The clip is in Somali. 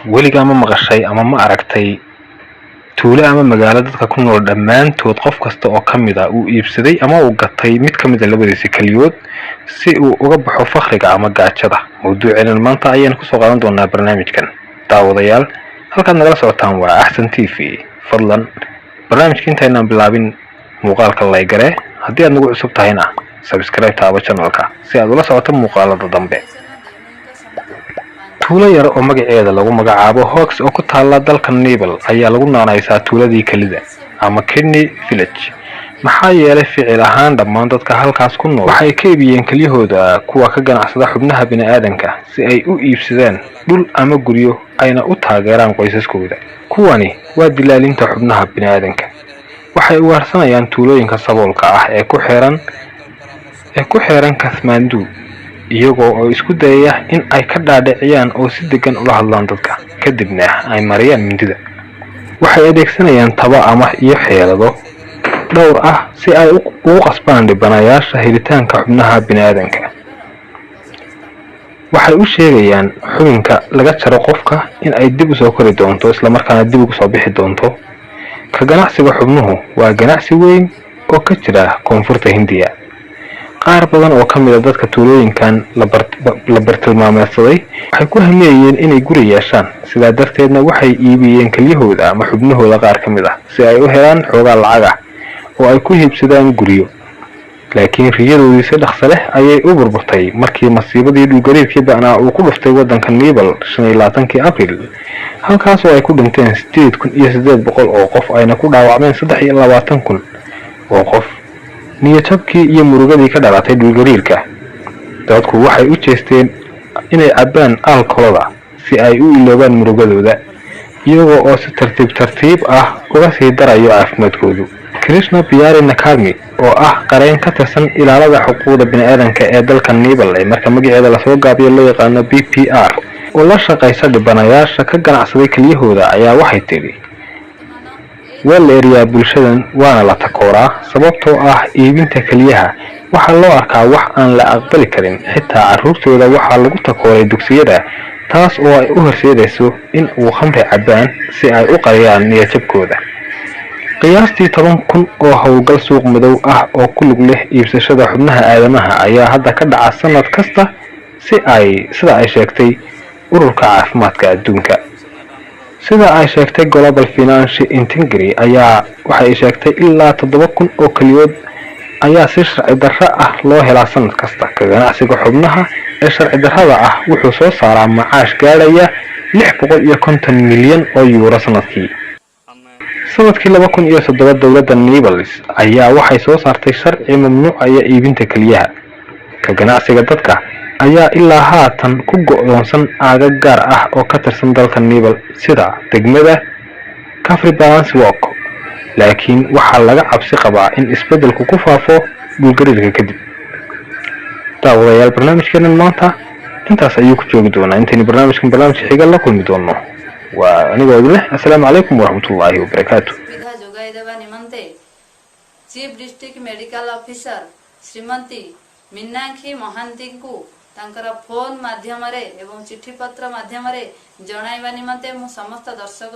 Weligaa ma maqashay ama ma aragtay tuulo ama magaalo dadka ku nool dhammaantood qof kasta oo ka mid ah uu iibsaday ama uu gatay mid ka mid ah labadiisa keliyood si uu uga baxo faqriga ama gaajada? Mawduuceenan maanta ayaan kusoo qaadan doonaa barnaamijkan. Daawadayaal, halkaad nagala socotaan waa Axsan TV. Fadlan barnaamijka intaynaan bilaabin muuqaalka like garee. Haddii aad nagu cusub tahayna, subscribe taabo channelka si aad ula socoto muuqaalada dambe. Tuulo yar oo magaceeda lagu magacaabo Hox oo ku taala dalka Nepal ayaa lagu naanaysaa tuuladii kelida ama Kidney Village, maxaa yeelay ficil ahaan dhammaan dadka halkaas ku nool waxay ka iibiyeen kelyahooda kuwa ka ganacsada xubnaha bini'aadanka si ay u iibsadaan dhul ama guryo ayna u taageeraan qoysaskooda. Kuwani waa dilaalinta xubnaha bini'aadanka. Waxay ugaarsanayaan tuulooyinka saboolka ah ee ku xeeran Kathmandu, iyagoo oo isku dayaya in ay ka dhaadhiciyaan oo si degan ula hadlaan dadka, kadibna ay mariyaan mindida. Waxay adeegsanayaan taba ama iyo xeelado dhowr ah si ay ugu qasbaan dhibanayaasha helitaanka xubnaha bini'aadanka. Waxay u sheegayaan xubinka laga jaro qofka in ay dib usoo kori doonto, islamarkaana dib ugu soo bixi doonto. Ka ganacsiga xubnuhu waa ganacsi weyn oo ka jira koonfurta Hindiya. Qaar badan oo ka mid ah dadka tuulooyinkan la bartilmaameedsaday waxay ku hamiyayeen inay guri yeeshaan, sidaa darteedna waxay iibiyeen kelyahooda ama xubnahooda qaar ka mid ah si ay u helaan xoogaa lacag ah oo ay ku iibsadaan guryo. Laakiin riyadoodii si dhaqso leh ayay u burburtay markii masiibadii dhulgariirkii ba'naa uu ku dhuftay waddanka Nepal 25-kii Abril, halkaas oo ay ku dhinteen 8,800 oo qof ayna ku dhaawacmeen 23,000 oo qof. Niyadjabkii iyo murugadii ka dhalatay dhulgariirka, dadku waxay u jeesteen inay cabbaan alkoolada si ay u iloobaan murugadooda, iyagoo oo si tartiib tartiib ah uga sii darayo caafimaadkoodu. Krishna Biyari Nakarmi oo ah qareen ka tirsan ilaalada xuquuqda bini'aadanka ee dalka Nepal ee marka magaceeda lasoo gaabiyo loo yaqaano BPR, oo la shaqaysa dhibanayaasha ka ganacsaday kelyahooda, ayaa waxay tidhi: "Waa la eriyaa bulshadan waana la takooraa, sababtoo ah iibinta keliyaha waxaa loo arkaa wax aan la aqbali karin. Xitaa carruurtooda waxaa lagu takooray dugsiyada, taas oo ay u horseedayso in uu khamri cabbaan si ay u qariyaan niyadjabkooda." Qiyaastii 10,000 oo howlgal suuq madow ah oo ku lug leh iibsashada xubnaha aadamaha ayaa hadda ka dhaca sanad kasta, si ay sida ay sheegtay Ururka Caafimaadka Adduunka. Sida ay sheegtay Global Financial Integrity ayaa waxay sheegtay ilaa 7,000 oo keliyood ayaa si sharci darro ah loo helaa sanad kasta. Ka ganacsiga xubnaha ee sharci darrada ah wuxuu soo saaraa macaash gaadhaya 650 milyan oo yuuro sanadkii. Sanadkii 2007 dowladda Nepal ayaa waxay soo saartay sharci mamnuucaya iibinta keliyaha. Ka ganacsiga dadka ayaa ilaa haatan ku go'doonsan aagag gaar ah oo ka tirsan dalka Nepal, sida degmada Kafrepalansi Walk, laakiin waxaa laga cabsi qabaa in isbeddelku ku faafo dhulgariirka kadib. Daawadayaal, barnaamijkeenan maanta intaas ayuu ku joogi doonaa. Intaynu barnaamijkan barnaamijka xiga la kulmi doono, waa anigoo idin leh assalaamu calaykum waraxmatullaahi wabarakaatu. ସୁବିଧା ଯୋଗାଇ ଦେବା ନିମନ୍ତେ chief district medical officer Shrimati Meenakshi ମହାନ୍ତିଙ୍କୁ ତାଙ୍କର ଫୋନ ମାଧ୍ୟମରେ ଏବଂ ଚିଠିପତ୍ର ମାଧ୍ୟମରେ ଜଣାଇବା ନିମନ୍ତେ ମୁଁ ସମସ୍ତ ଦର୍ଶକ